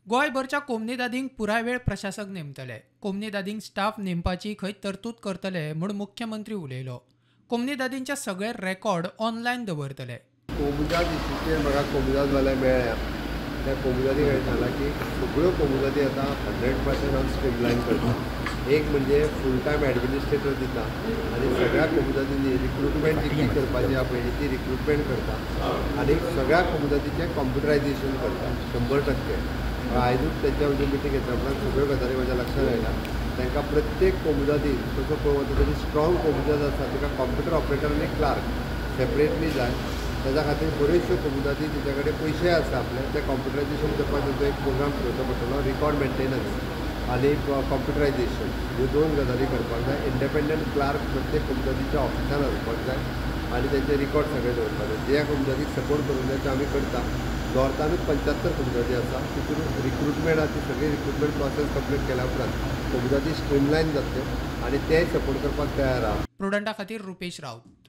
गोंयभरच्या कोमनिदादींक पुराय वेळ प्रशासक नेमतले. कोमनिदादींक स्टाफ नेमपाची खंय तरतूद करतले म्हूण मुख्यमंत्री उलयलो. कोमनिदादींचे सगळे रेकॉर्ड ऑनलायन दवरतले. कोमुनिदाद इशूचेर म्हाका कोमुनिदादवाले मेळ्ळ्या. त्या कोमुनिदादी कडेन सांगलां की सगळ्यो कोमुनिदादी आतां 100% हांव स्ट्रीमलायन करता. एक म्हणजे फूल टायम एडमिनिस्ट्रेटर दिता आनी सगळ्या कोमुनिदादींनी रिक्रुटमेंट जितली करपाची आहा पयलीं ती रिक्रुटमेंट करता आनी सगळ्या कोमुनिदादीचें कॉम्प्युटरायजेशन करता 100%. आयजूच तेंच्या म्हणजे मिटींग घेतल्या उपरांत सगळ्यो गजाली म्हज्या लक्षांत आयल्या. तांकां प्रत्येक कोमुनिदादीन तसो पळोवंक वता तरी स्ट्रॉंग कोमुनिदाद आसा ताका कॉम्प्युटर ऑपरेटर आनी क्लार्क सेपरेटली जाय. ताच्या खातीर बऱ्योचश्यो कोमुनिदादी तेच्या कडेन पयशे आसा आपले ते कॉम्प्युटरायजेशन करपाक तांचो एक प्रोग्राम करचो पडटलो. रिकॉर्ड मेंटेनन्स आनी कॉम्प्युटरायजेशन ह्यो दोन गजाली करपाक जाय. इंडिपेंडंट क्लार्क प्रत्येक कोमुनिदादीच्या ऑफिसान आसपाक जाय आनी तेंचे रिकॉर्ड सगळे दवरपाक जाय. ज्या कोमुनिदादीक सपोर्ट करूंक जाय ते आमी करता. नॉर्थानूच 75 कोमुनिदादी आसा, तितून रिक्रुटमेंट आसा ती सगळी रिक्रुटमेंट प्रोसेस कंप्लीट केल्या उपरांत कोमुनिदादी स्ट्रीमलायन जातल्यो आनी तेय सपोर्ट करपाक तयार आहा. प्रुडंटा खातीर रुपेश राऊत.